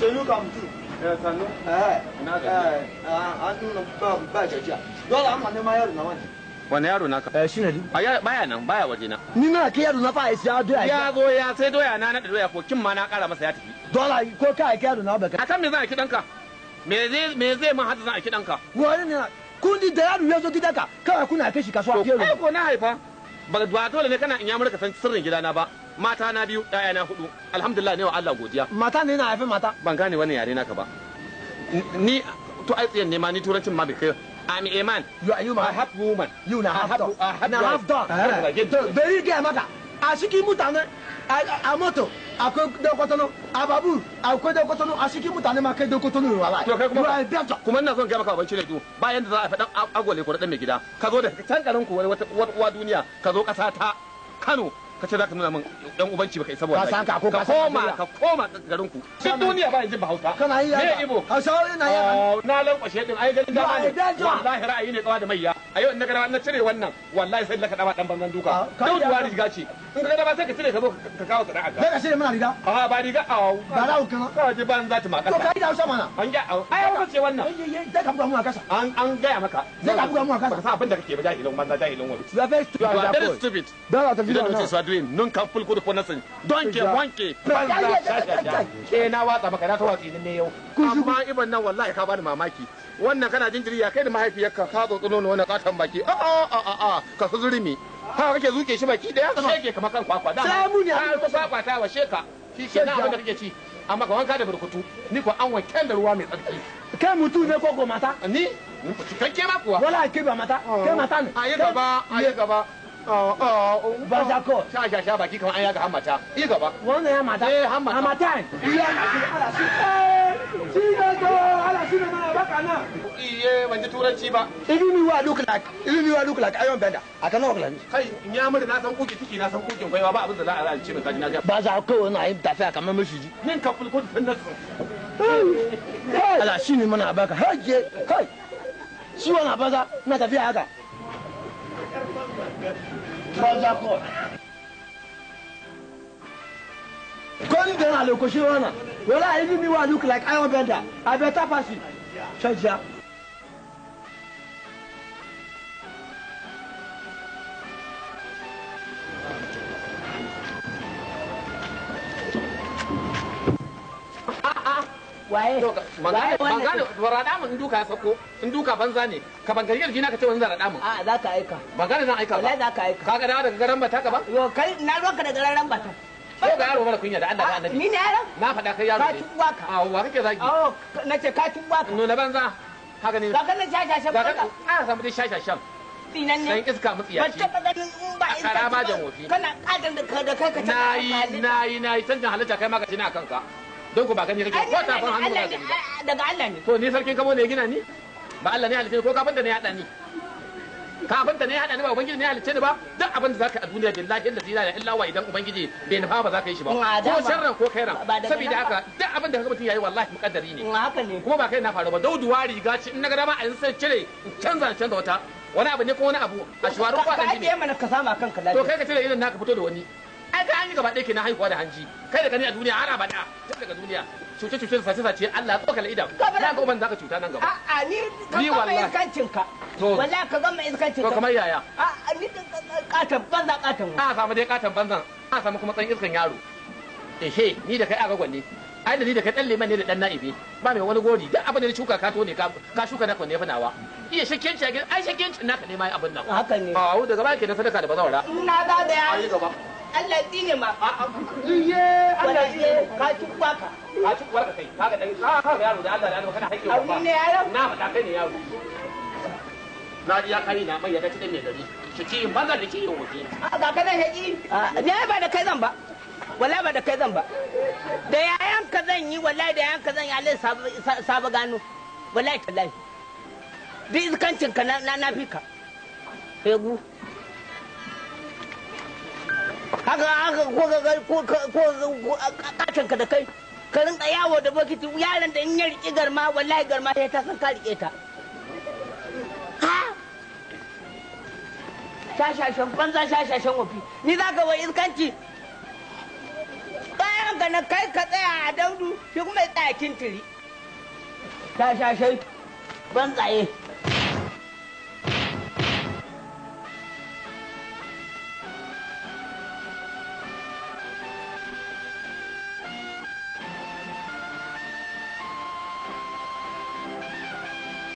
Senu ka mutu. Eh sannu. Eh. Ina gajiya. Eh an nuna ba gajiya. Dole an ma yaro na wani. Wani yaro naka? Eh shine. A baya nan, baya waje na. Ni na kai yaro na fa ya siya doya. Ya zo ya sai doya na nada doya ko kin ma na kara masa ya tafi. Dole ko ka aiki yaro na baka. Akan me zan aiki danka? Me zai man hada zan aiki danka? Wani ne kundi da yaro ya zo gidanka kawai kuna kai shi kasuwa. Ai ko na haifa. Ba dole ne kana in ya murka san sirrin gidana ba. Mata na biyu, ɗaya na hudu. Alhamdulillah ne wa Allah godiya. Mata ne na haifi mata. Ban gane wannan yare naka ba. Ni to ai tsiyan ne ma ni turancin ma bai kai. I'm a man. You are you man. I have woman. You na half dog. Na half dog. Bari gaya maka. A cikin mutane a moto akwai dan kwatano, a babur akwai dan kwatano, a cikin mutane ma kai dan kwatano wallahi. To kai kuma kuma ina son gaya maka abinci ne du. Bayan da za a faɗan agwale ko dan mai gida. Ka zo da can garin ku wata uwa duniya, ka zo ƙasa ta Kano. Ka ce za ka nuna min dan ubanci baka isa ba wallahi. Ka san ka ko ka koma ka koma garin ku. Duk duniya ba yanzu Bahausa. Kana yi me Ibo? Hausa yana yi. Na lankwashe din ai ganin dama ne. Wallahi ra'ayi ne kawa da maiya. A yau in na gaba na cire wannan wallahi sai laka dama dan banzan duka. Dauduwa riga ce. In ka gaba sai ka cire ka zo ka kawo sana'a ka. Sai ka cire mana riga? A ba riga a. Ba za ku kana. Ka ji ban za ta ma kasa. To ka yi da Hausa mana. An ga ai Hausa ce wannan. Zai ka buga mu a kasa. An gaya maka. Zai ka buga mu a kasa. Ba ka san abin da kake ba jahilin banza jahilin wani. You are very stupid. You are very stupid. You are doing nun kan full good for nothing. Don't care wanke. Ke na watsa maka na ta watsi ne yau. Amma iban nan wallahi ka bani mamaki. Wannan kana jinjiri ya kai da mahaifiyarka ka zo tsunono wannan katon baki. A a a a ka su zurimi. Haka kake zuke shi baki daya sheke kamar kan kwakwa. Sai mu ne ka kwakwa ta wa sheka. Shi ke nan abin da kake ci. Amma ka wanka da burkutu ni ko an wanke da ruwa mai tsarki. Kai mutu ne ko ko mata? Ni cikakke ma kuwa. Wala kai ba mata, kai mata ne. A yi gaba, a yi gaba. Ba za ko. Sha sha sha baki kamar an yaga hammata. Yi gaba. Wannan ya mata. Eh hammata. Hammata. Iya ala shi. Shi ne to ala shi ne mana baka na. Iye ban ji turanci ba. Even me wa look like, even me wa look like iron bender. I cannot work like this. Kai in ya muri na san kuki tiki na san kukin gwaiwa ba abin da za a ce mai kaji na ga. Ba za ko na yi tafiya kamar mashiji. Nin ka fulko da nasu. Ala shi ne mana baka. Haje kai. Shi wannan banza na tafiya haka. Banza ko. Koni da na lokaci wannan. Wala even me wa look like iron bender. I better pass it. Shaja. Waye? Ban gane raɗa mun in duka ya sako, in duka banza ne, ka ban gari na ka ce wani zan raɗa mun. A za ka aika. Ban gane zan aika ba. Wallahi za ka aika. Ka ga dawo daga garan bata ka ba? Yo kai na ruwanka da garan bata. Ko ga yaro mara kunya da Allah da Annabi. Ni ne yaron? Na faɗa kai yaro ne. Ka ci uwa ka. A wa kake zagi? Oh, na ce ka ci uwa ka. Nuna banza. Haka ne. Ga kana shashashan banza. A samu dai shashashan. Tsinan ne. Dan iska mutsiyaci. Ban taɓa ganin in ba iska. Karama jan wofi. Kana ƙadan da kai ka Nayi nayi nayi canjin halitta kai ma ka ci na kanka. Don ku ba gani kake ko tafin hannu ba gani ba. Daga Allah ne. To ni sarkin kamo ne ya gina ni? Ba Allah ne halitta ko kafinta ne ya hada ni? Kafinta ne ya hada ni ba ubangiji ne ya halicce ni ba? Duk abin da zaka a duniya billahi allazi la ilaha illa huwa idan ubangiji bai nufa ba zaka yi shi ba. Ko sharran ko khairan. Saboda haka duk abin da kaga mutum yayi wallahi mukaddari ne. Haka ne. Kuma ba kai na faru ba dauduwa riga ce in naga dama a yanzu sai cire in canza canza wata. Wani abu ne ko wani abu a shiwarin kwaɗan Ka ajiye mana ka sama kanka lafiya. To kai ka cire irin naka fito da wani. Ai ka an yi gaba ɗaya kenan haihuwa da hanji kai da gani a duniya har abada tun daga duniya cuce cuce sace sace Allah ya tsokala idan na ga uban zaka cuta nan gaba. A'a ni ka gama iskancin ka. Wallahi ka gama iskancin ka. To kamar yaya? A'a ni katan banza katan. A samu dai katan banzan a samu kuma tsan iskan yaro. Ehe ni da kai aka gwanne. Ai da ni da kai dan liman ne da dan na'ibi ba mai wani gori duk abin da shuka ka to ne ka shuka naka ne fa nawa. Iya shakkenci a gidan ai shakkencin naka ne ma abin nan. Haka ne. A daga baya kenan sadaka da bazawara. Na ga da ya. Gaba. Allah tsine ma. Iye Allah tsine ka ci uwaka. Ka ci uwarka kai. Kaga dan ka ga yaro da Allah da Allah kana haƙƙi ba. Ne yaro. Na faɗa kai ne yaro. Na ji ya kai na mai ya ci dan mai gari. Shi ci banza da ci yin wuce. A ga kana haƙi. Ni ba da kai zan ba. Wallahi ba da kai zan ba. Da yayan ka zan yi wallahi da yayan ka zan yi Allah saba gano. Wallahi tallahi. Duk iskancin ka na na fi ka. Fegu. Haka haka ko ko katon ka da kai ka rinka yawo da bokiti yaron da in ya riƙi garma wallahi garma sai ta san ka riƙe ta. Ha shashashan banza shashashan wofi ni za ka wai iskanci. Bayan ka na kai ka tsaya a daudu Shi kuma ya tsaya kintiri. Ta shashai. Ban tsaye.